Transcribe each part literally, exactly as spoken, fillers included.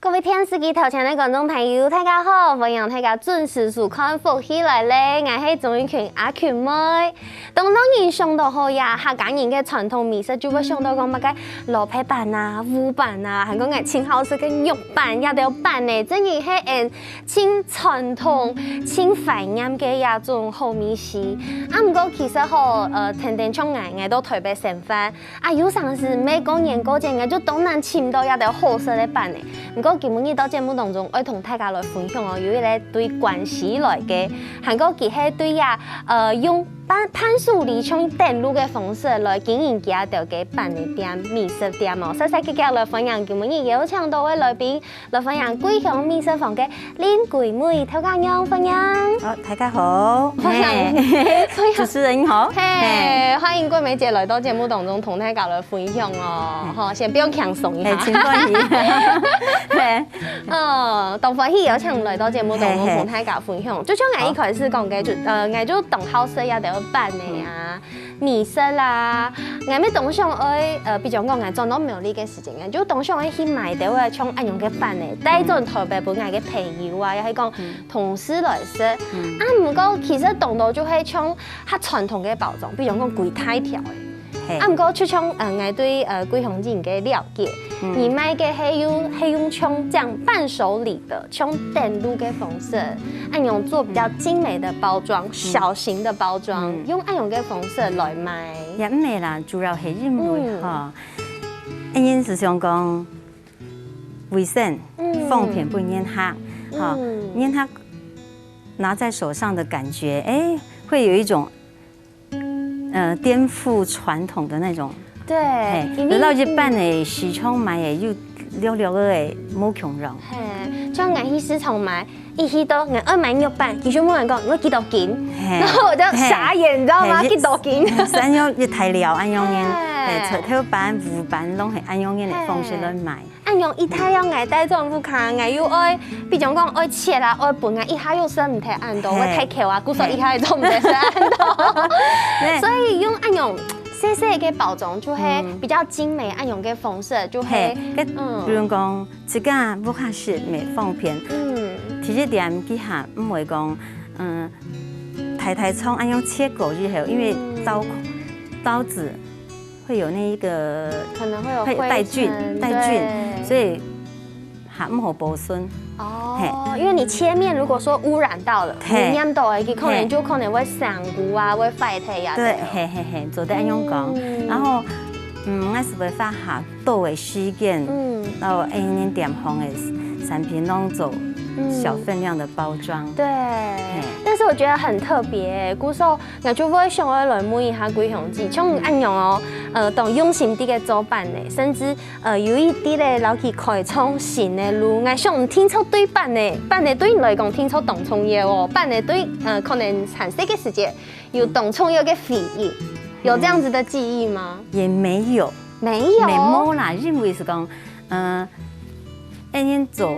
各位電視機頭前个觀眾朋友，大家好！歡迎大家準時收看《福氣來了》，𠊎係鍾玉群阿群妹。當多人想到好呀，客家人个傳統美食就會想到講麼个蘿蔔粄啊、烏粄啊，還過𠊎盡好食个肉粄，這兜粄呢，真个係𠊎盡傳統、盡懷念个一種好味緒。啊，毋過其實吼，呃，天天像𠊎，𠊎在臺北生活， 啊，有成時每過年過節，𠊎就當難尋到這兜好食个粄呢。毋過今晡日到節目當中，愛同大家來分享哦，有一個對關西來个，還過佢係對呀，呃，用伴伴手禮像等路个方式來經營佢兜个粄个店、美食店哦。煞煞遽遽來歡迎今晡日邀請到个來賓， 來歡迎桂香美食坊个林桂妹頭家娘，歡迎。哦，大家好。歡迎。嘿。主持人好。嘿，嘿。歡迎桂妹姐來到節目當中，同大家來分享哦。嗯。吼，先不用輕鬆一下。嘿，真歡喜。嘿。嗯，當歡喜邀請來到節目當中，嘿，嘿。同大家分享。就像𠊎一開始講个，就，呃，𠊎就當好食這兜粄个啊。 美食啦，𠊎乜當想愛，呃，比如講𠊎轉到苗栗个時間，𠊎就當想愛去買兜仔像恁樣个粄呢，帶轉臺北分𠊎个朋友啊，也係講同事來食。啊，毋過其實當多就係像較傳統个包裝，比如講歸大條个。嘿。啊，毋過就像，呃，𠊎對，呃，桂香人个了解，你賣个係用，係用像這樣伴手禮个，像等路个方式，恁樣做比較精美的包裝，小型的包裝，用恁樣个方式來賣。也毋係啦，主要係因為吼，𠊎人係想講衛生，方便分人客，吼，人客拿在手上的感覺，哎，會有一種，呃，顛覆傳統的那種，對，嘿，因為，然後一般的市場買的又略略的無共樣。嘿，像𠊎去市場買，一去到𠊎愛買肉粄，佢就問𠊎講，你愛幾多斤？嘿。然後我就傻眼，你知道嗎？嘿，幾多斤？嘿，三樣一大條，恁樣呢，嘿，嘿，菜頭粄、烏粄，攏係恁樣呢的方式來賣。嘿。恁樣一大條𠊎帶轉屋下，𠊎又愛，比如講愛切啊，愛分啊，一下又食毋忒恁多，嘿。會忒枵啊，故所一下又做毋得食恁多。對。所以用恁樣細細个包裝，就會比較精美，恁樣个方式，就會，嘿，該，嗯。比如講， 自家屋下食乜方便。嗯。第一點，佢還毋會講，嗯，大大腸恁樣切過以後，因為刀，刀子會有那一個，可能會有灰塵，帶菌，帶菌，對。所以還毋好保存。哦，嘿。因為你切面，如果說污染到了，嘿。你黏到了，佢可能，嘿。就可能會生菇啊，會壞忒呀，對，對哦。嘿，嘿，嘿，做得恁樣講。嗯。然後，嗯，𠊎係會花下 多个時間，嗯。然後恁樣店方个產品攏做小分量的包裝。嗯。對，嘿。但是我覺得很特別，故所，𠊎就會想要來問一下桂香姐，像恁樣哦，呃，當用心地个做粄呢，甚至，呃，有一滴个摎佢開創新个路，𠊎想定著對粄呢，粄呢對你來講定著當重要哦，粄呢對，呃，可能還細个時節有當重要个回憶，有這樣子的記憶嗎？也沒有。 沒有？沒，無啦，因為係講，呃，恁樣做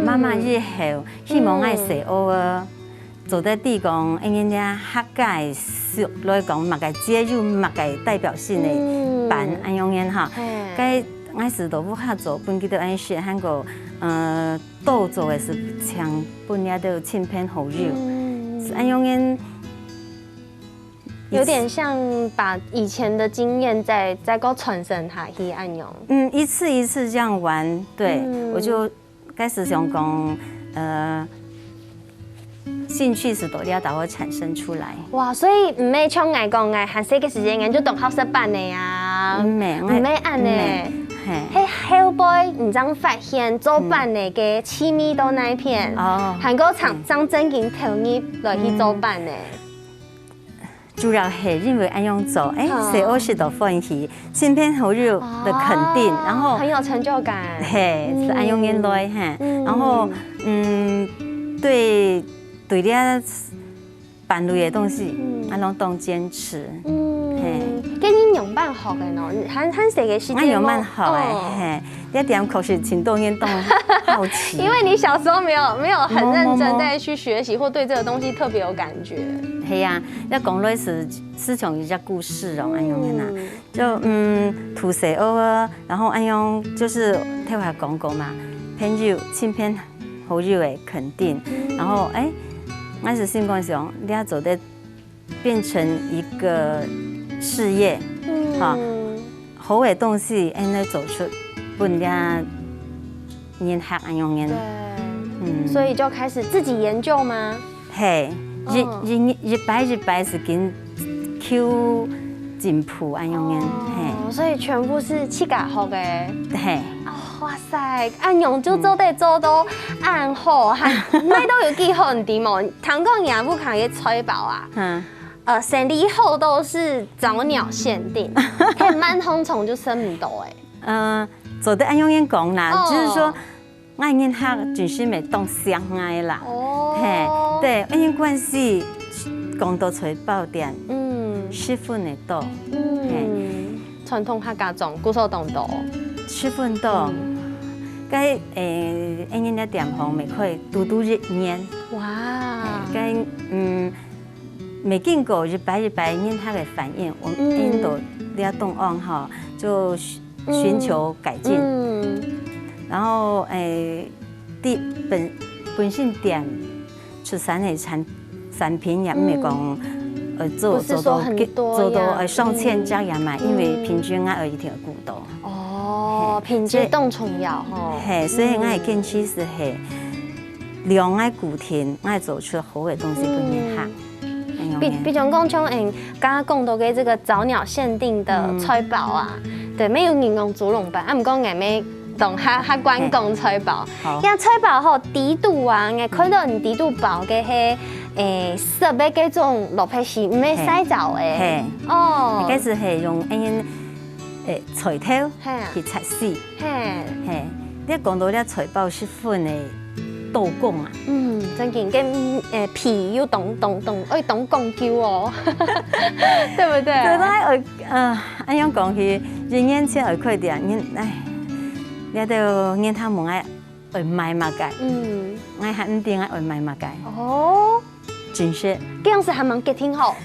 媽媽以後，希望𠊎細阿仔做得知講，恁樣這客家个俗來講，麼个節日，麼个代表性个粄，恁樣个哈。嘿。該𠊎係在屋下做，分佢兜恁樣食，還過，呃，多做个係請分這兜親朋好友，係恁樣个 有點像把以前的經驗再，再過傳承下去恁樣。嗯，一次一次這樣玩，對，嗯。我就開始想講，呃，興趣係對這兜會產生出來。哇，所以毋係像𠊎講，𠊎還細个時間，𠊎就當好食粄个啊。毋係，毋係恁呢。毋係，嘿。係後背你正發現做粄个个趣味在哪片，哦。還過正，正正經投入來去做粄个。 主要係因為恁樣做，欸，好。細阿仔都歡喜，親朋好友的肯定，哦，然後，很有成就感。嘿，係恁樣个來，嘿，嗯。然後，嗯，對，對這粄類个東西，嗯。恁樣當堅持，嗯。嘿。該你仰般學个呢？還，還細个時節，𠊎仰般學个，哦。嘿。 這點確實盡多人都好奇。因為你小時候沒有，沒有很認真在去學習，無，無，無。或對這個東西特別有感覺。係啊，這講來係，係像一個故事哦，恁樣个啦。嗯。就，嗯，渡細阿仔，然後恁樣就是頭下講過嘛，朋友、親朋好友个肯定，然後，欸，𠊎就心肝想，這做得變成一個事業，哈，好个東西，恁樣做出分這人客恁樣个。對，嗯，所以就開始自己研究嗎？嘿，一，嗯，一，一擺一擺係緊求進步恁樣个，哦，嘿。所以全部係自家學个。嘿。哦，哇塞，恁樣就做得做到恁好，還賣到有幾好，你知無？聽講你屋下个菜包啊，嗯。呃，生理好到係早鳥限定，該鰻紅蟲就食毋到欸。嗯，做得恁樣講啦，哦，就是說， 𠊎人客真心會當惜𠊎啦。哦。嘿，對，因為關係講到菜包店，嗯，十分个多。嗯，傳統客家庄，故所當多。十分多。嗯。該，欸，𠊎人个店項乜開堵堵一年。哇。嘿，該，嗯， 乜經過一擺一擺人客个反應，𠊎，嗯，𠊎兜這檔案吼，就尋，嗯，尋求改進。嗯。然後，欸，對本，本身店出產个產，產品也毋係講，嗯，呃，做，不是說很多樣。做到，做到，呃，上千隻也賣，嗯，因為平均𠊎愛一定愛顧到。哦，嘿，品質當重要吼。所以，嘿，所以𠊎个堅持係，嘿，量愛固定，𠊎做出好个東西分人客。嗯。 哎喲，比，比方講，像，嗯，剛剛講到个這個早鳥限定的菜包啊，嗯，對，乜有人講豬籠包，啊，毋過𠊎乜同客，客官講菜包。嘿。好。這菜包吼，底肚啊，𠊎看到你底肚包个係，欸，熟个該種蘿蔔絲，毋係曬燥个。嘿。哦。該係，嘿，用，嗯，欸，菜頭，嘿啊，去擦絲。嘿。嘿，你講到這菜包係 分个刀工啊。嗯，正經，該，嗯，欸，皮又當，當，當，愛當講究哦，對不對？對，當然，呃，恁樣講起，一年前愛開店，人，唉，這兜人客問𠊎愛賣麼个，嗯，𠊎還毋知𠊎愛賣麼个。哦，真係。該樣時還吂決定好。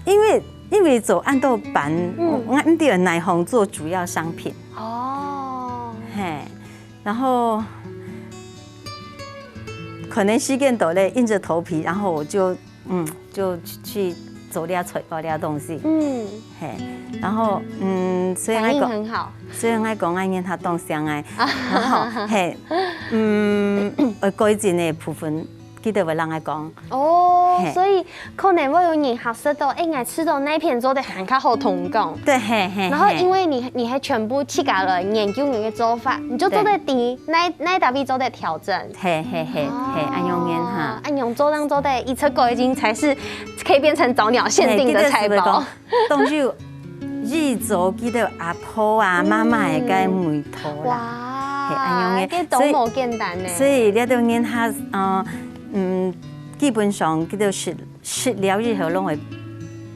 因為，因為做恁多班，嗯，𠊎毋知哪項做主要商品。哦。嘿，然後可能時間到了，硬著頭皮，然後我就，嗯，就去，去做這菜包這東西。嗯。嘿，然後，嗯，所以𠊎講，反應很好。所以𠊎講，𠊎人客當惜𠊎，然後，嘿，嗯，呃，改進个部分， 佢兜會摎𠊎講。哦，嘿。所以可能會有人學識到，欸，𠊎試著哪片做得還較好同工。對，嘿，嘿，然後因為你，嘿，你還全部自家來研究你个做法，你就做得知哪，哪搭位做得調整。嘿，嘿，嘿，哦，嘿，恁樣个哈。恁樣做，恁樣做得一次改進，才是可以變成早鳥限定的菜包。嘿，這個是不是講 當有一早佢兜阿婆啊、嗯，媽媽个該味道啦。哇，嘿，恁樣个，該都無簡單呢。所以，所以這兜人客，呃，嗯，基本上佢兜食，食了以後，攏會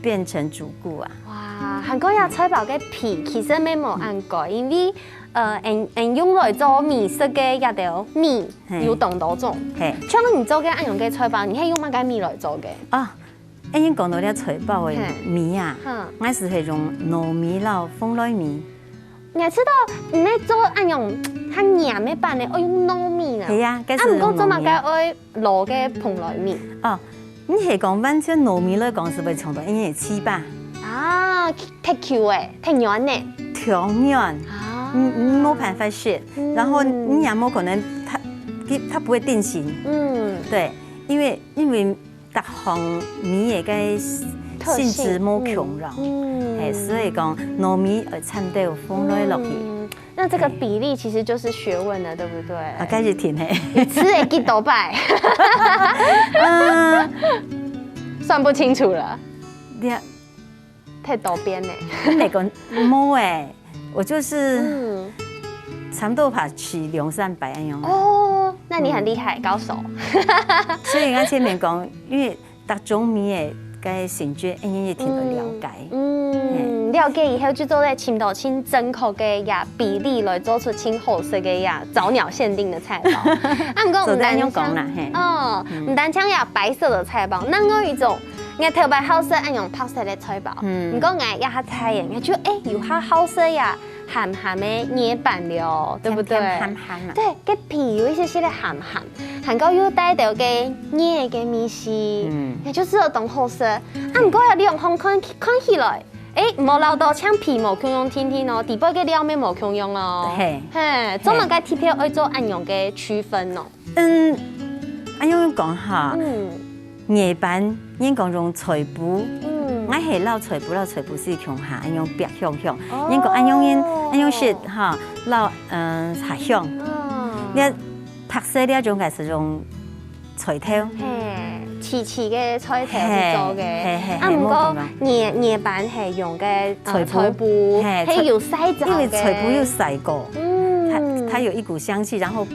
變成主顧啊。哇，還過這菜包个皮其實乜無恁該，因為，呃，𠊎，𠊎用來做美食个這兜米，嘿，有當多種。嘿。像你做个恁樣个菜包，你係用麼个米來做个？啊， 欸，你講到這菜包个米啊，嘿，𠊎係會用糯米摎蓬萊米。𠊎知道，你愛做恁樣較黏个版个，愛用糯米啦。係啊，該係用糯米。啊，毋過做麼个愛摎个蓬萊米？哦，你係講完全糯米來講，係會嗆到，因為係粢粑。啊，忒Q个，忒軟个。忒軟。啊。嗯，嗯，無辦法食。嗯。然後你也無可能，它，它，它不會定型。嗯。對，因為，因為 逐項米个該性質無共樣，嗯，嗯。嘿，所以講糯米愛摻兜蓬萊落去。嗯，那這個比例其實就是學問了，對不對？啊，該一定嘿。你試了幾多擺？嗯，算不清楚了。你看，忒多變呢。你講無欸， 我就是，嗯，差不多怕試兩三擺恁樣啊。哦，那你很厲害，高手。所以𠊎前面講，因為逐種米个該性質，恁樣一定愛了解。嗯，了解以後就做得尋到盡正確个這比例來做出盡好食个這早鳥限定个菜包。啊，毋過毋單淨，做得恁樣講啦，嘿。哦，毋單淨這白色个菜包，另外一種，𠊎頭擺好食恁樣白色个菜包，嗯，毋過𠊎這下大人，𠊎就，欸，有較好食這鹹鹹个艾粄了，對不對？甜甜鹹鹹啊。對，該皮有一些些个鹹鹹，還過又帶到該艾个味緒，嗯。也就係當好食。啊，毋過兩項看，看起來，誒，無恅到像皮無共樣定定哦，底背个料乜無共樣哦。嘿。嘿，做麼个特別愛做恁樣个區分呢？ 嗯，恁樣講哈，嗯。艾粄，人講用菜脯，嗯。𠊎係摎菜脯摎菜脯絲共下，恁樣煏香香。哦。人講恁樣人，恁樣食哈，摎，嗯，茶香。哦。你白色這種个係用菜頭。嘿，萋萋个菜頭去做个。嘿，嘿，嘿，啊，毋過無共樣。艾，艾粄係用个，呃，菜脯。菜脯，嘿，係有曬燥个。因為菜脯有曬過。嗯。它，它有一股香氣，然後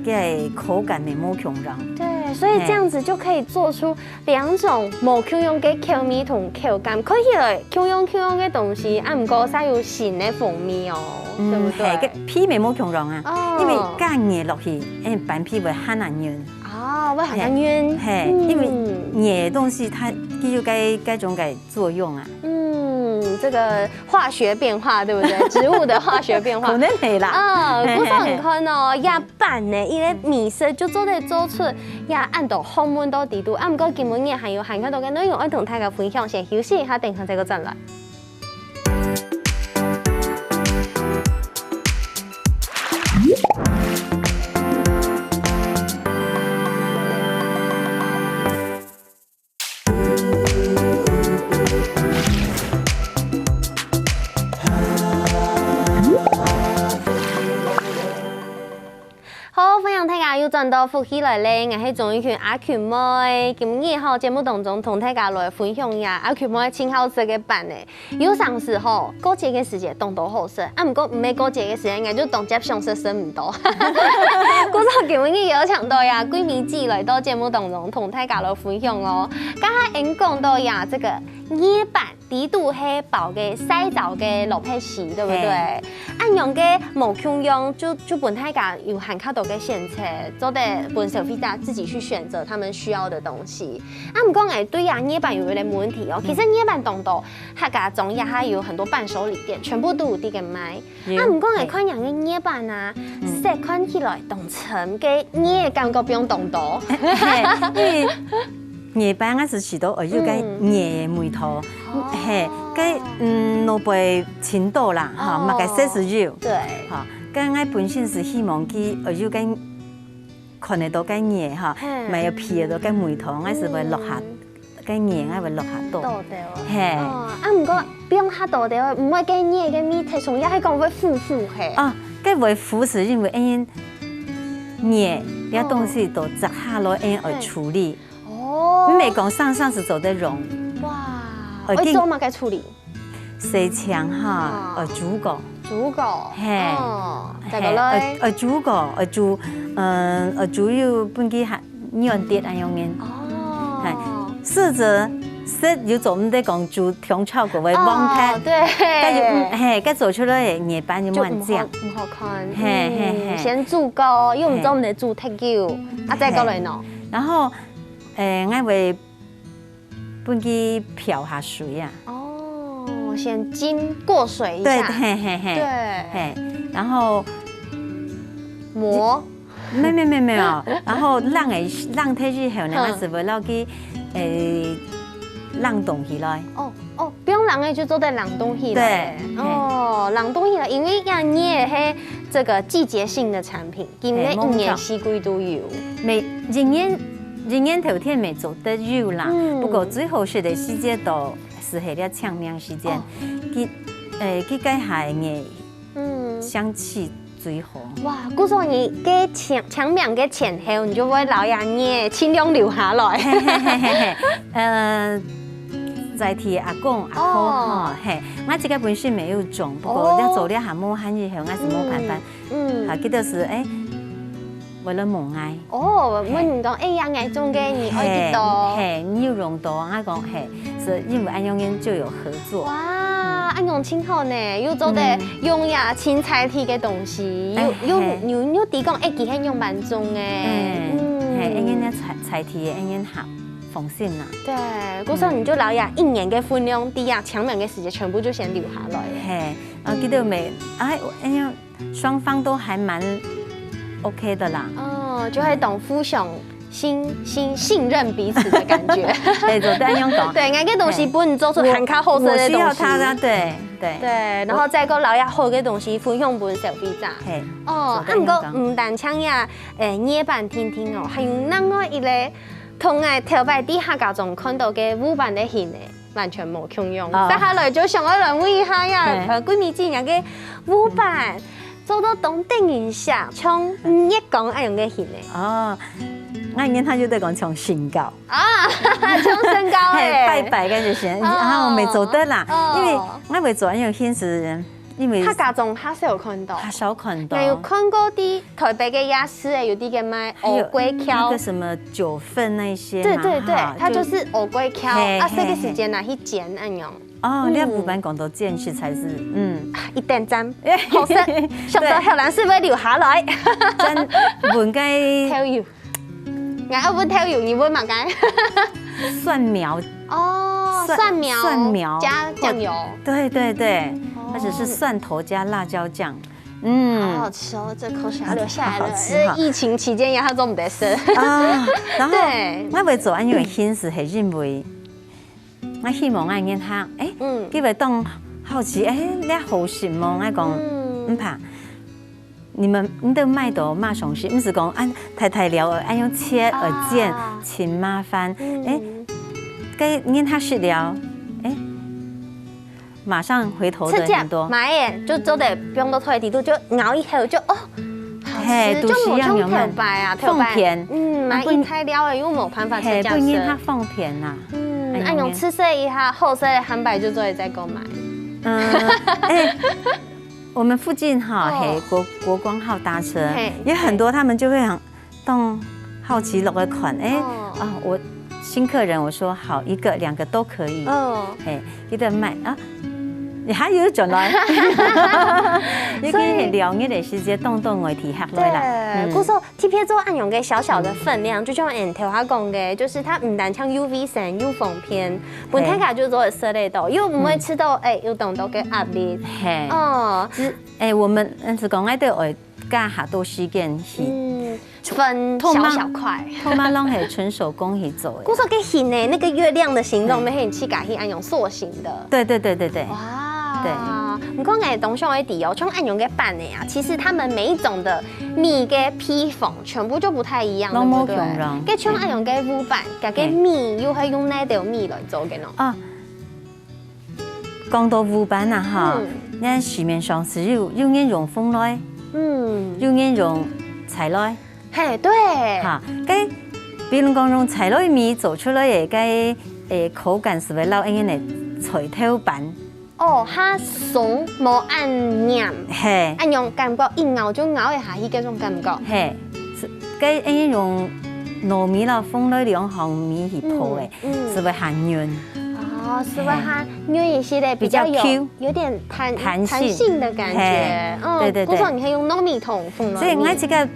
个口感乜無共樣。對，所以這樣子就可以做出兩種無共樣个口味同口感，看起來共樣共樣个東西，啊，毋過係有新个風味哦，嗯，對不對？嘿，該皮乜無共樣啊，哦。因為加艾落去，誒，粄皮會還較韌。哦，會還較韌。嘿，嘿，因為嗯。艾个東西它，佢有該，該種个作用啊。嗯，這個化學變化，對不對？植物的化學變化。可能係啦。啊，嘿，嘿，嘿。故所你看哦， 粄呢，佢个美食就做得做出，也恁多學問到底肚。啊，毋過今晡日還有還較多个內容愛同大家分享，先休息一下，等下再過轉來。好，歡迎大家又轉到福氣來了，𠊎係鍾玉群阿群妹。今日吼，節目當中同大家來分享一下阿群妹盡好食个粄呢。有常時吼，過節个時節當多好食，啊，毋過毋係過節个時節，𠊎就當輒想食食毋到。故所今日邀請到呀，桂美姐來到節目當中同大家來分享哦。剛才𠊎講到呀，這個艾粄 底肚係包个曬燥个蘿蔔絲，對不對？嘿。恁樣个無共樣，就，就分大家有還較多个選擇，做得分消費者自己去選擇他們需要的東西。啊，毋過𠊎對啊，艾粄有一個問題哦。嗯。其實艾粄當多，客家庄也還有很多伴手禮店，全部都有在該賣。 有，啊，毋過𠊎看人个艾粄啊，嘿。嗯。色看起來當深，个艾个感覺放當多。嘿，因為艾粄𠊎係試著，哦，有个嗯。艾个味道。哦。嘿，个，嗯，蘿蔔青豆啦，哈，哦。麼个色係有。對。哈，个𠊎本身係希望佢，哦，有个看得到个艾哈，嘿。乜有鼻得到个味道，𠊎係會落下，嗯。个艾𠊎會落下多。多的哦。嘿。哦，啊，毋過放下多的哦，毋會个艾个味道，從也係講會苦苦嘿。啊，个會苦係因為因為艾這東西都摘下來，因為愛處理。嘿。哦。毋係講生生係做得用。哇，愛緊，愛做麼个處理？ 洗淨哈，哦。愛煮過。煮過。嘿。哦，嘿，再過來。愛，愛煮過，愛煮，嗯，愛煮有分佢還軟啲恁樣个。哦。嘿，試著食又做毋得講煮忒超過會忘忒。哦，對。該又，嗯，嘿，該做出來个艾粄又毋好，就毋好，毋好看。嘿，嘿，嗯，嘿。先煮過，又毋做毋得煮忒久，嘿。啊，再過來呢？嘿。然後，誒，𠊎會 分佢漂下水啊。哦，先浸過水一下。對，嘿，嘿，嘿。對。嘿，然後磨。沒，沒，沒，沒有。然後冷个，冷忒以後呢，嗯。還係會落去，誒，冷凍起來。哦，哦，毋用冷个就做得冷凍起來。對，嘿。哦，冷凍起來，因為艾葉係這個季節性的產品。 今年一年四季都有。嘿，無錯。每，一年，一年頭天乜做得有啦，嗯。不過最好食个時節都係在這清明時節，哦。佢，誒，佢个下个，嗯。香氣最好。哇，故所你个清，清明个前後，你就會摎這葉盡量留下來。嘿，嘿，嘿，嘿，嘿。呃，在地阿公阿婆哦。吼，嘿，𠊎自家本身乜有種，不過哦。這做了還無閒以後，𠊎係無辦法。嗯。 嗯。啊，佢就係，誒，為了問𠊎。哦，問你講，嘿。誒，呀，𠊎種个，你愛幾多？嘿，嘿，你有用到，𠊎講，嘿，係因為恁樣就有合作。哇，嗯。恁樣盡好呢，又做得用呀，嗯。清彩體个東西，又，誒，又，嘿。又，又知講，誒，佢係仰般種个。嗯，嗯。嘿，恁樣个彩，彩體个，恁樣好。放心啦。對，故所你就摎這一年个分量，在這清明个時節全部就先留下來。嘿，啊，記得沒？哎，哎呀，雙方都還蠻OK的啦。哦，就會當互相信、信、信任彼此的感覺。對，做得恁樣講。對，𠊎个東西分你做出還較好食个東西。我需要他的，對，對。對，然後再過摎這好个東西分享分消費者。嘿，哦，啊，毋過毋單淨呀，誒，捏板定定哦，還有另外一個 同𠊎頭擺在客家庄看到个烏粄个形呢，完全無共樣。哦。接下來就想愛來問一下呀，嘿。呃，桂美姐，你个烏粄做到當得人惜，像月光恁樣个形呢。哦，𠊎原來就在講像身高。啊，像身高嘿，欸。拜拜个就行，哦。啊，我沒做得啦，哦。因為𠊎會做，因為現時 因為客家庄較少看到。較少看到。𠊎有看過在台北个夜市欸，有在該賣還有，蚵粿條。嗯，那個什麼九份那些嘛，對，對，對，哈，它就是蚵粿條，就，嘿，啊，這個時間拿去煎恁樣。嘿，嘿。哦，嗯。你烏粄講到煎，實在是，嗯。一點讚，好食，想到後來是不是留下來？對。煎，燜該豆油。 𠊎愛問豆油，你問麼个？蒜苗。哦，蒜，蒜苗，蒜苗，加醬油。對，對，對，哦。或者是蒜頭加辣椒醬。嗯。好好吃哦，這口水要流下來了。好，好吃哈。呃，疫情期間也還做毋得食。啊，然後對。𠊎會做恁樣个形式，係因為 𠊎希望𠊎个客，欸，嗯。佢會當好奇，欸，這好食無？𠊎講，嗯。毋怕，你們，你兜買到馬上食，毋使講，啊，大大料，愛用切，愛煎，啊。真麻煩。嗯。欸，該人客食了，欸，馬上回頭的很多。直接買欸，就做得放到袋底肚，就咬一口就，哦， 好吃，嘿，就無像頭擺啊，肚屎癢，有無？頭擺，方便。嗯，啊，買一大料欸，又無辦法直接食。嘿，分人較方便啦。嗯，哎呀，恁樣試食一下，好食个漢堡就做得再購買。嗯，哎，我們附近哈，哦。嘿，國，國光號搭車，嘿，也很多他們就會很，當好奇落去看，哎，哦。啊，我新客人，我說好，一個、兩個都可以。哦。嘿，記得買啊，你還有轉來。所以，你可以很療癒的時間，動動我體hak來啦。對，嗯。故所 特別做恁樣个小小的分量，嗯。就像𠊎頭下講个，就是它毋單淨又衛生又方便，本來就做得食得到，嗯。又毋會吃到，嗯。哎，有當多个壓力。嘿。哦。其實，哎，我們，嗯，係講，𠊎兜愛加較多時間去。嗯，分小小塊。通常，通常攏係純手工去做个。故所个形呢，那個月亮的形狀，嗯。乜係自家去恁樣塑形的。對，對，對，對，對。哇。對。毋過𠊎當想愛知哦，像恁樣个粄仔啊，其實他們每一種的 米个配方全部就不太一樣，攏無共樣。對不對？該像恁樣个烏粄，佢个米又係用哪兜米來做个呢？啊，講到烏粄啊，哈，嗯。你看市面上係有，有人用鳳梨，嗯。有人用菜梨。嘿，對。哈，該，比如講用菜梨米做出來个，該，誒，口感係會摎𠊎等个菜頭粄 哦，較鬆，無恁黏。嘿。恁樣感覺一咬就咬會下去，該種感覺。嘿，係，該恁樣用糯米摎鳳梨兩項米去泡个，嗯，嗯。係會較韌。哦，係會較韌一些个，嘿。比較有，比較Q。有點彈，彈性。彈性的感覺。嘿，嗯，對，對，對。故所你可以用糯米同鳳梨。所以𠊎自家，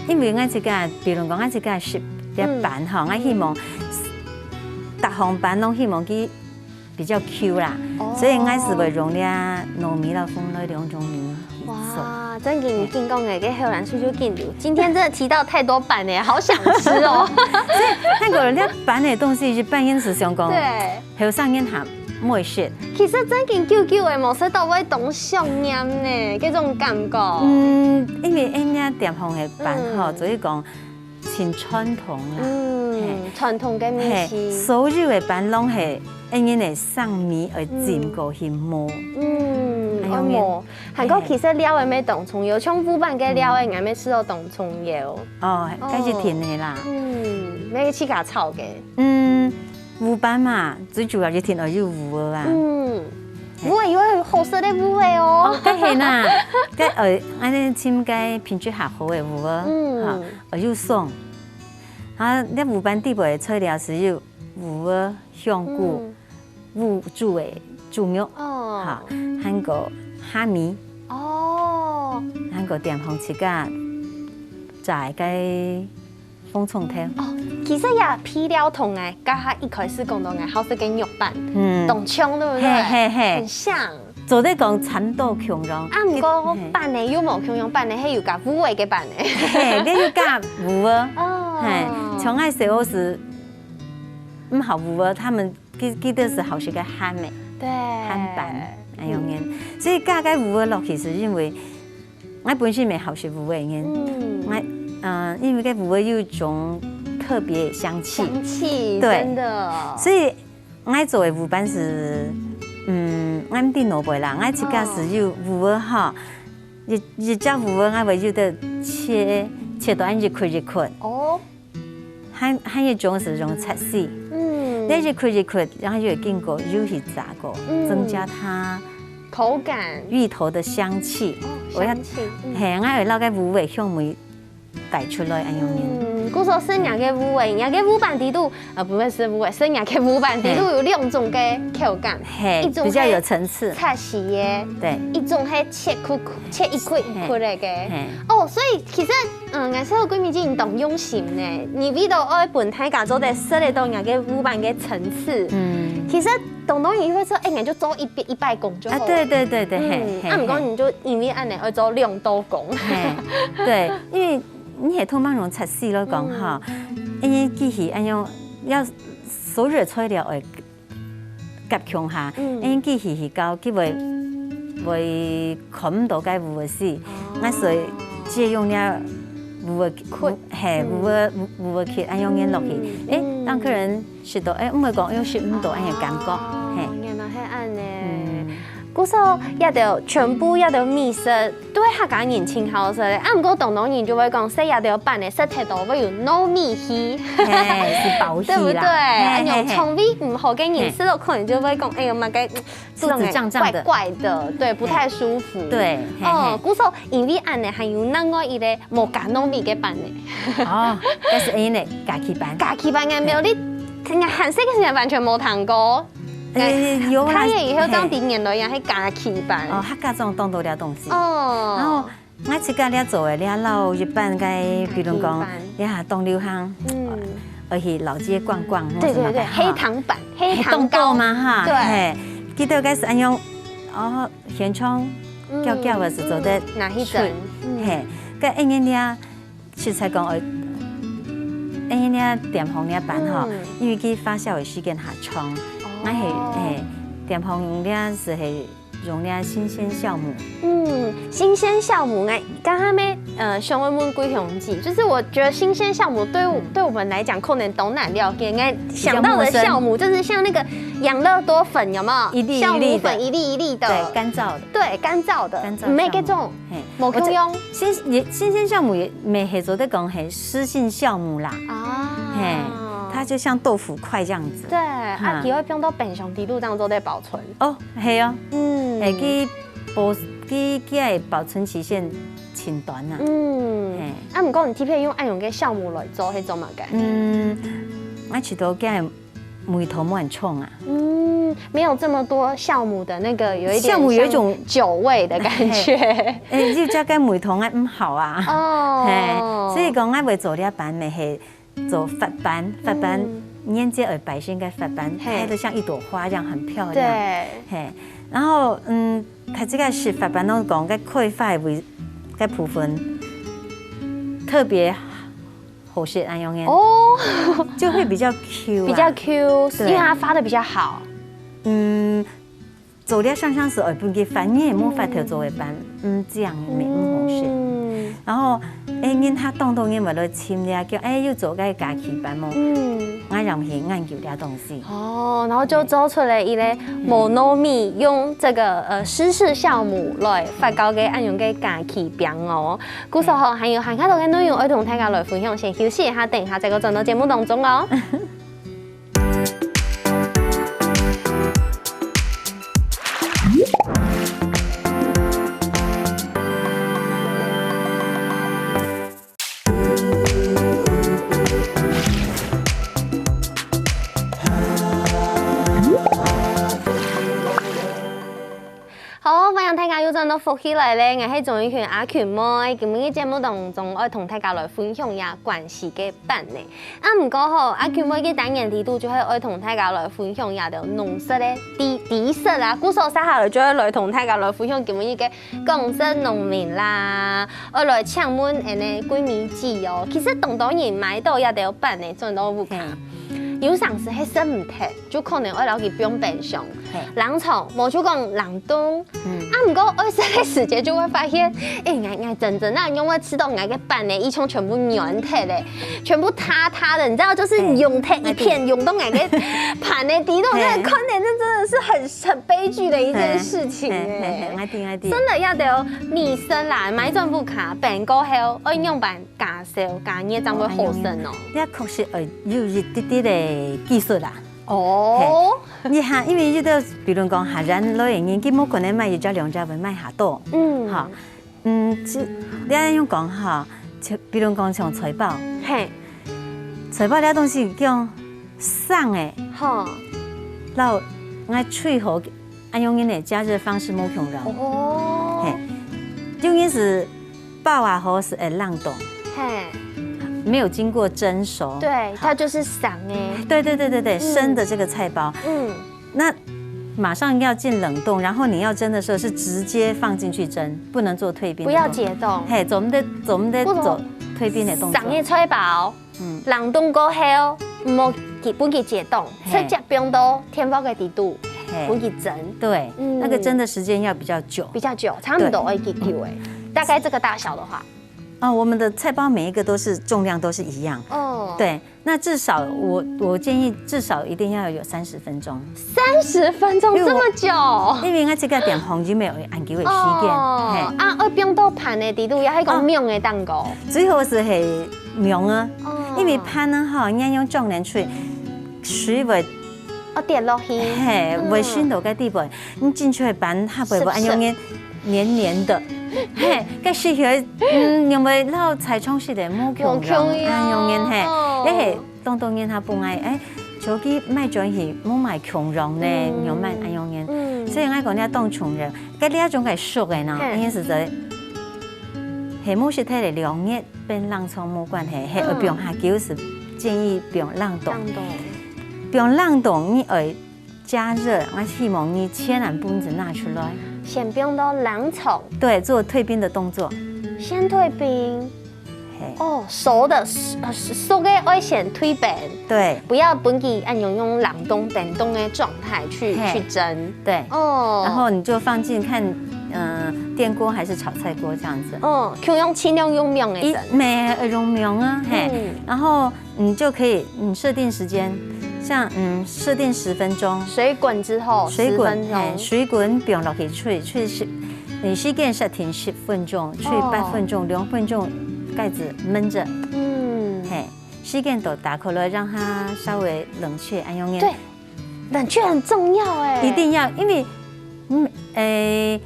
因為𠊎自家，比如講𠊎自家食个粄吼，嗯。𠊎希望，嗯。逐項粄攏希望佢 比較Q啦，哦。所以𠊎係會用這糯米摎鳳梨兩種米去做。哇，真緊緊講誒，該口水就緊流。今天真的提到太多粄了，好想吃哦。所以看過人家粄个東西，一般人係想講，對。後生人還毋會食。其實真緊久久誒，無食到會當想念呢，該種感覺。嗯，因為人家店項个粄吼，嗯。所以講 盡傳統啦。嗯，嘿。傳統个味緒。嘿，所有个粄攏係恁樣个生米愛浸過去磨。嗯，哎喲，愛磨。還過其實料个乜當重要，像烏粄个料个，嗯。𠊎乜試到當重要。哦，哦。該係甜个啦。嗯，乜自家炒个。嗯，烏粄嘛，最主要一定愛有芋仔啊。嗯，嘿。芋仔又愛好食个芋仔哦。哦，該係啦，該，呃，恁樣尋該品質較好个芋仔，嗯。哈。 哦，又鬆。啊，這烏粄底背个材料係有芋仔、香菇、嗯。芋煮个豬肉，哦。哈，還過蝦米，哦。還過店項自家炸个紅蔥頭。哦，其實這配料同𠊎剛剛一開始講到𠊎好食个肉粄，嗯，當像，對不對？嘿嘿嘿，很像。做得講差不多共樣。啊，毋過粄呢又無共樣，粄呢係有加芋仔个粄呢。嘿，你有加芋仔。哦，嘿，像𠊎細个時，毋好芋仔，他們記記得係好食个鹹个，對，鹹粄，哎樣个。所以加个芋仔落去係因為 𠊎本身乜好食芋仔个，嗯，𠊎，呃，因為該芋仔有一種特別香氣，香氣，對，真的。所以𠊎做个芋粄係，嗯，𠊎毋知哪位啦，𠊎自家係有芋仔吼，一一隻芋仔𠊎會有得切切到恁一塊一塊，哦， 還還有一種係用切絲，嗯，你一塊一塊，然後又會經過油去炸過，嗯，增加它口感，芋頭的香氣。哦，我要，香氣，嗯，嘿，𠊎會摎該芋仔香味帶出來，恁樣呢。嗯，故所係若个芋仔，若个芋粄底肚，呃，毋係芋仔，係若个芋粄底肚有兩種个口感，嘿，一種比較有層次，係切絲个，對，一種係切塊切一塊一塊个。嘿，哦，所以其實 嗯，𠊎想到桂米姐你當用心呢，你為到愛分大家做得食得到若个芋粄个層次。嗯，其實當多人會說，哎，𠊎就做一擺一擺工就好了。啊，對對對對，嘿，嗯，嘿，啊，毋過你就因為恁呢愛做兩道工。嘿，對，因為你係通常用切絲來講哈，因為機器恁樣要所有的材料愛 夾共下，嗯，因為機器係搞，佢會會看毋到該芋仔絲，哦，𠊎所以只用這芋仔，嘿，芋仔芋仔殼恁樣研落去，嗯，哎，嗯，讓客人食到，哎，毋會講，哎喲，食毋到恁樣感覺，哦，嘿，原來係恁呢。嗯，故所這兜全部這兜美食 對客家人盡好食个，啊，毋過當多人就會講，食這兜粄个食忒多會有糯米氣，嘿，係飽氣啦，對不對？嘿，啊，有腸胃毋好个人食了可能就會講，哎喲，麼个，食到脹脹的，怪怪的，對，不太舒服。對，嘿，哦，嘿，故所因為恁呢，還有另外一個無加糯米个粄呢。哦，該係恁呢，家己粄。家己粄个，無，你，你還細个時間完全無聽過。 哎，有啦，大人以後正知原來也係家己粄。哦，客家庄當多這東西。哦，然後𠊎自家這做个，這摎一般个，比如講，這下當流行，嗯，而且老街逛逛，對對對，黑糖粄，黑糖糕嘛哈，對，嘿，記得該係恁樣，哦，現場攪攪个時做得拿去蒸，嘿，該恁樣這 實在講，呃，因為這點紅這粄吼，因為佢發酵个時間較長，𠊎係，嘿，點紅這係係用這新鮮酵母。嗯，新鮮酵母，𠊎剛剛咩，呃，想要問桂香姐，就是我覺得新鮮酵母對我，對我們來講可能都難了解，應該想到的酵母就是像那個養樂多粉，有沒有？一粒一粒的。酵母粉一粒一粒的。對，乾燥的。對，乾燥的。乾燥酵母。沒這種。 嘿，無共樣。新也新鮮酵母也乜係做得講係濕性酵母啦，啊，嘿，它就像豆腐塊這樣子。對，啊，佢會放到冰箱底肚當做得保存。哦，係哦，嗯，嘿，佢保佢佢个保存期限盡短啊。嗯，嘿，啊，毋過你特別用恁樣个酵母來做，係做麼个？嗯，𠊎試著佢 味道無恁重啊。嗯，沒有這麼多酵母的那個，有一點酵母有一種酒味的感覺。哎，就加个味道啊，毋好啊。哦，嘿，所以講，𠊎會做這粄，乜係做發粄，發粄，嗯，年節會擺成个發粄，嘿，它就像一朵花一樣，很漂亮。對，嘿，然後，嗯，它這個係發粄，攏講个開發的位，个部分特別 好食恁樣个，哦，就會比較Q啊。比較Q，對，因為它發得比較好。嗯，做了上上是會分佢發，你也無法度做个粄，嗯，這樣也無好食。嗯，然後，哎，人家當多人會來尋你啊，講，哎，有做个家己粄無？嗯，𠊎也去研究這東西。哦，然後就做出來一個無糯米，用這個，呃，濕式酵母來發酵个恁樣个家己粄哦。 故所吼，還有還較多个內容愛同大家來分享，先休息一下，等一下再過轉到節目當中哦。好，歡迎大家又轉到福氣來了，𠊎係鍾玉群阿群妹，今晡日節目當中愛同大家來分享一下關西个粄呢。啊，毋過吼，阿群妹个單元裡肚就係愛同大家來分享一下農事个知知識啊，故所接下來就愛來同大家來分享今晡日个廣式農民啦。愛來請問𠊎个桂美姐哦，其實當多人買到這兜粄呢，轉到屋下，有常時係食毋忒，就可能愛摎佢放冰箱。冷藏，無就講冷凍。啊，毋過愛食个時節就會發現，哎，𠊎𠊎真真啊，仰會食到𠊎个粄呢，一叢全部軟忒了，全部塌塌的，你知道，就是溶忒一片，溶到𠊎个盤的底肚，那看的那真的是很很悲劇的一件事情哎。，𠊎知𠊎知。真的要得哦，米生啦，買轉屋下，冰過後，愛仰般加燒加熱，正會好食哦。這確實愛有一滴滴个技術啦。哦，你看，因為有兜，比如講客人來个人，佢無可能買一隻兩隻會買下多。嗯，哈，嗯，這你愛用講哈，就比如講像菜包，嘿，菜包這東西叫生个，好，然後愛最好愛用恁呢加熱方式無共樣。哦，嘿，有人係包啊，好係會冷凍，嘿，没有经过蒸熟。对，它就是生的。对对对对对，生的这个菜包，嗯，那马上要进冷冻，然后你要蒸的时候是直接放进去蒸，不能做退冰的动作。不要解冻。嘿，做毋得做毋得不能做退冰的动作。生的菜包，嗯冷冻过后，莫给不给解冻，嘿直接冰到电锅个底肚，嘿不给蒸，对，嗯那个蒸的时间要比较久。比较久，差不多要几久哎，大概这个大小的话，啊，我们的菜包每一个都是重量都是一样。哦，，对，那至少我我建议至少一定要有三十分钟，三十分钟因为我这么久，因为我这个点红就没有按久的时间，哦嘿，啊，要冰到盘的底肚，也还讲哦面的蛋糕，最好是很凉啊，哦因为盘呢哈，你要用撞冷水，水会哦跌落去，嘿，嗯会熏到个地步，你进去个盘下背是会按样黏黏黏的，嘿，个时候，嗯，因为老菜冲洗的，无共样，无共样按样黏嘿，哦哎嘿，当当黏它不爱，哎，手机买转去，无买共样呢，嗯有买按样黏，嗯所以我讲你要当穷人，该你要种个熟的呢，嘿因为是在，嘿，无是太的两日，变冷藏无关系，嘿，嗯不用下久是建议不用冷冻，当中，不用冷冻，你爱加热，我希望你千万不能拿出来，先冰到冷藏，对，做退冰的动作，先退冰。嘿。哦，熟的，呃，熟的要先退冰，对不要分佢按样用冷冻冰冻的状态去嘿去蒸。对，哦，然后你就放进看，嗯、电锅还是炒菜锅这样子。哦，就用尽量用面的一蒸。没有用用啊，嘿，嗯然后你就可以，你设定时间，像嗯设定十分钟，水滚之后，水滚，十分钟嘿，水滚放落去，吹吹十，你时间设定十分钟，吹哦八分钟，两分钟，盖子焖着，嗯，嘿，时间都打开来，让它稍微冷却，按样子。对，冷却很重要哎，一定要，因为嗯诶，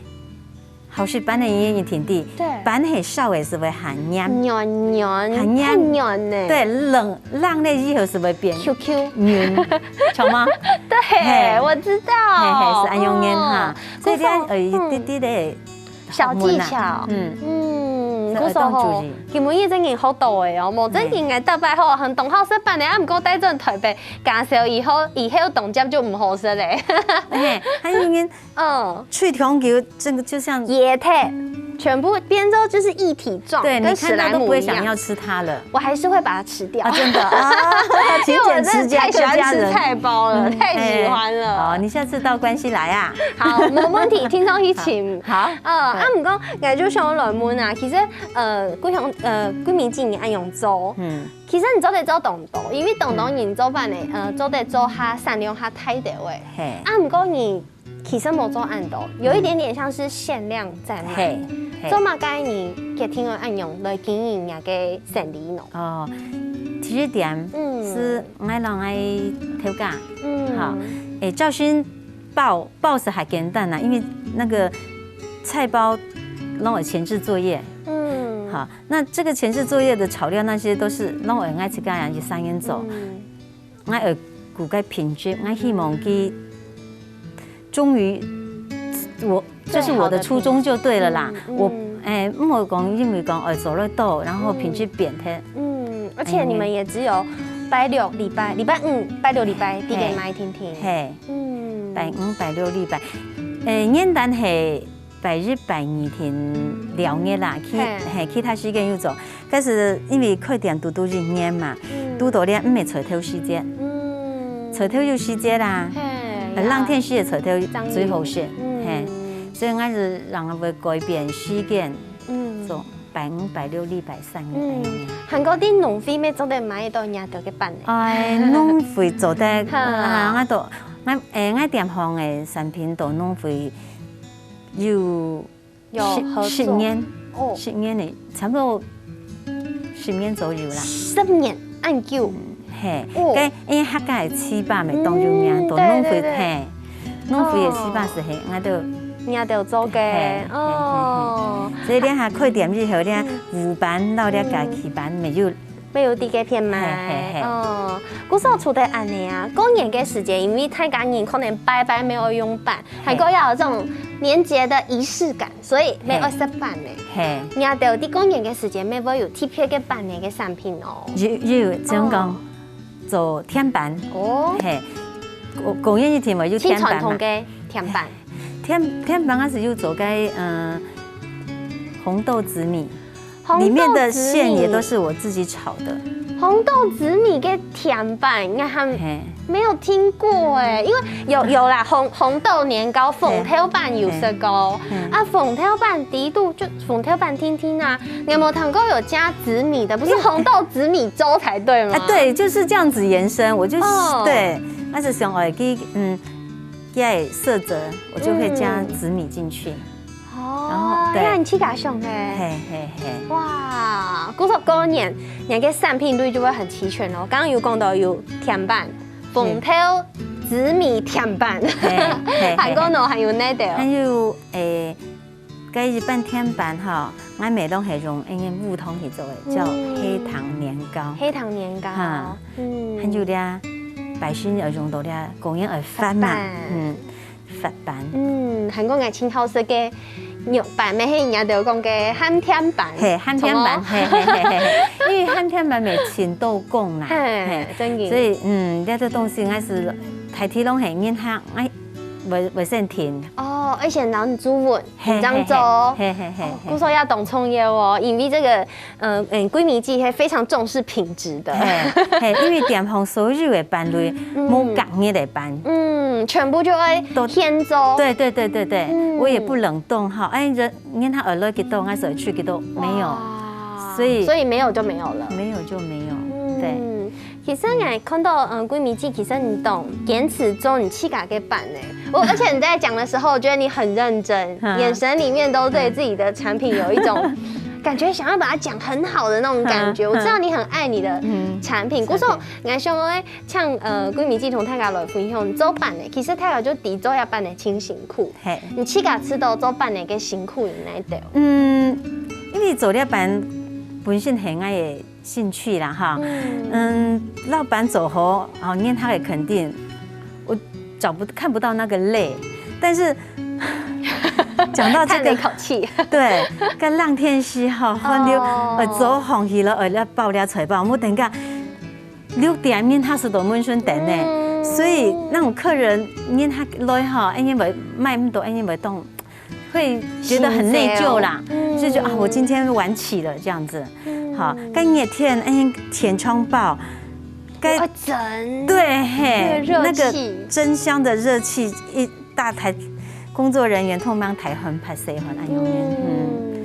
好食粄的人一定知，对粄係烧个时候会很黏，软软，很黏很软呢，对，冷冷了以后是会变，Q Q，软，懂吗？对，嘿我知道，嘿嘿，是按样子哈哦，所以你要有一嗯滴滴的小技巧，嗯嗯，所以故所吼要当注意，今晡日真个好多个哦，无正经个，大摆吼，很懂好食粄的，啊，毋过带转台北，介绍以后，以后冻结就毋好食嘞。哎，还有人嗯，吹长久，这个就像液态，全部变成就是一体状，对你跟史看到都不莱姆一样。会想要吃它了。我还是会把它吃掉。啊，真的啊，勤因为我真的俭持家太喜欢吃客家人。菜包了，嗯太喜欢了。哎哦，你下次到关西来啊。好，没问题，听众一起。好，呃，啊，毋过，我就想来问啊，其实，呃，桂香，呃，桂明姐你按样做，嗯，其实你做得做当多，因为当多人做饭呢，呃，做得做下产量下大个喂。嘿，啊，毋过你其实无做恁多，有一点点像是限量在卖。嘿，嘿做。么个你决定要按样来经营你个生意呢？哦，第一点嗯是我让我头家，嗯，好，诶，照新包包是还简单啦，因为那个菜包让我前置作业，嗯，好，那这个前置作业的草料那些都是让我爱自家人去三人做，嗯我爱顾个品质，我希望佢终于我就是我的初衷就對了啦。最好的品質。我，嗯。哎，毋好講，因為講，哎，做得到，然後品質變忒。嗯，而且你們也只有拜六、禮拜，禮拜五、拜六、禮拜，在該賣定定。嘿。嗯。拜五、拜六、禮拜，哎，元旦係拜一、拜二定兩日啦，其，嘿。嘿，其他時間有做。但是因為開店堵堵一年嘛，嗯。堵到了毋係菜頭時節。嗯。菜頭有時節啦，嘿，呃，冷天時个菜頭最好食，正經。嗯。嘿，所以𠊎係讓佢改變時間，嗯。做拜五、拜六、禮拜三个恁樣。嗯，還過在農會乜做得買到若兜个粄呢。哎，農會做得，哈。啊，𠊎都，𠊎，哎，𠊎店項个產品到農會有有合作。十，十年，哦。十年呢，差不多十年左右啦。十年，恁久。嗯，嘿，哦。該因為客家个粢粑乜當有名，嗯，到農會，對，對，對。嘿，農會个粢粑係嘿，哦。𠊎都若兜做个，嘿，嘿，嘿，嘿。哦。所以這下開店以後，這下，嗯。烏粄摎這家己粄乜有 乜有在該片賣。嘿，嘿，嘿。哦，故所除了恁樣啊，過年个時節，因為大家人可能拜拜乜愛用粄，嘿。還過要有這種年節的儀式感，所以乜愛食粄呢。嘿。嘿。若兜在過年个時節，乜會有特別个粄呢个產品哦。有，有，正講，哦。做甜粄。哦。嘿，過，過年一定會有甜粄嘛。盡傳統个甜粄。甜，甜粄還係有做个，嗯，紅豆紫米。 紅豆紫米。裡面的餡也都是我自己炒的。紅豆紫米个甜粄，𠊎還，嘿。沒有聽過欸，因為有，有啦，紅，紅豆年糕、嘿。紅豆粄有食過。嘿。啊，紅豆粄底肚就紅豆粄定定啊，你有沒有聽過有加紫米的？不是紅豆紫米粥才對嗎？啊，對，就是這樣子延伸，我就是，哦。對，那是想，哎，給，嗯，給色澤，我就會加紫米進去。嗯。 哦，然後，對。那你自家想个。嘿，嘿，嘿。哇，故所過年，你个產品類就會很齊全哦。剛剛有講到有甜粄、紅豆、紫米甜粄，嘿，嘿，嘿，還過呢，還有哪兜？還有，誒，該一般甜粄吼，𠊎乜都係用，誒，烏糖去做个，叫，嗯。黑糖年糕。黑糖年糕。哈。嗯。還有咧，百姓要用到咧，過年愛發嘛，發粄。嗯。 發粄。嗯，還過𠊎盡好食个肉粄，乜係人家都講个鹹甜粄。嘿，鹹甜粄，著無？嘿，嘿，嘿，嘿，嘿。因為鹹甜粄乜盡多功能，嘿，嘿。正經。所以，嗯，這个東西應該係大體攏係人客，哎，會，會先訂。哦，而且摎你注文，嘿，你這樣做。嘿，嘿，嘿，嘿，哦，嘿。故所也當重要哦，因為這个 嗯，嗯，桂米記係非常重視品質的。嘿，嘿，因為店項所有个粄類，嗯。無隔日个粄。嗯，全部就會都現做。對，對，對，對，對，嗯。我也不冷凍哈，哎，人，人家愛來幾多，還是愛去幾多，沒有。哇。所以所以沒有就沒有了。沒有就沒有，嗯，對。其實𠊎看到，嗯，桂米記，其實你當堅持做你自家个粄呢。 我，而且你在講的時候，我覺得你很認真，嗯。眼神裡面都對自己的產品有一種感覺，想要把它講很好的那種感覺。嗯，我知道你很愛你的產品，嗯。故所，謝謝。𠊎想愛請，呃，桂米記同大家來分享做粄呢，其實大家就知做這粄呢盡辛苦。嘿。你自家知道做粄呢个辛苦有哪兜？嗯，因為做這粄本身係𠊎个 興趣啦哈。嗯。嗯，老闆做好，哦，人客个肯定，我找不，看不到那個累。但是講到這個，嘆了一口氣。對，該冷天時哈，寒流，哦。呃，做紅起了，呃，要包了菜包，我等下六點人客係在門前等呢，嗯。所以那種客人人客來哈，因為買毋到，因為當 會覺得很內疚啦，心酸哦。嗯。就覺得啊，我今天晚起了這樣子。嗯。好，該熱天，哎，天窗報，該，要蒸。對，嘿，那個熱氣。那個蒸箱的熱氣，一大台工作人員通常台灣拍攝很安永年，嗯。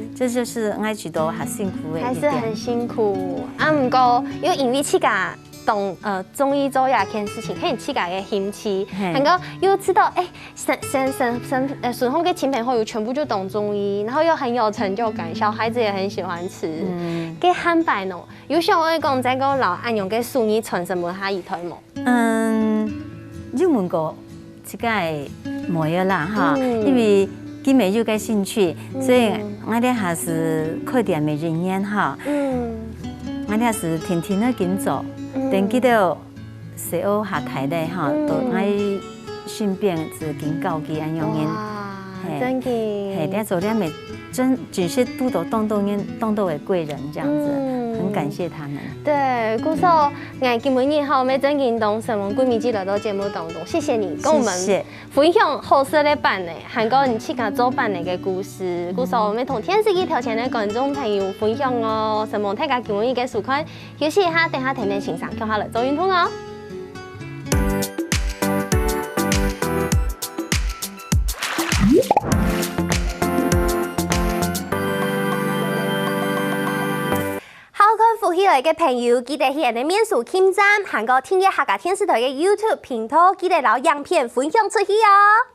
嗯，這就是𠊎覺得還辛苦的一點。還是很辛苦啊，毋過又因為自家當，呃，中意做這件事情，係你自家个興趣，嘿。還過又知道，哎， 身，身，身，身，呃，身邊个親朋好友全部就當中意，然後又很有成就感，小孩子也很喜歡吃。嗯。該下擺呢，有想愛講再過摎恁樣个手藝傳承分下一代無？嗯，有問過自家个妹仔啦哈，嗯。因為佢乜有个興趣，嗯。所以𠊎這下係開店个一年哈。嗯。𠊎這下係定定个緊做，嗯。等佢兜 細學下大咧哈，嗯。都愛順便係緊教佢恁樣人。哇，嘿真个。嘿，在做了没真只是堵到当多人当多的贵人这样子，嗯很感谢他们。对，故所，哎，今晡日吼，要真正同沈文桂美姐来到节目当中，谢谢你跟我们谢谢。分享好食个粄呢，还有你自家做粄呢个故事。故所，我们同电视机头前的观众朋友分享哦，承蒙大家今晡日个收看，休息一下，等下天天欣赏，共下来做运动哦。好看福气来个朋友，记得去俺的面书网站，还有订阅客家电视台个YouTube频道，记得摎影片分享出去哦。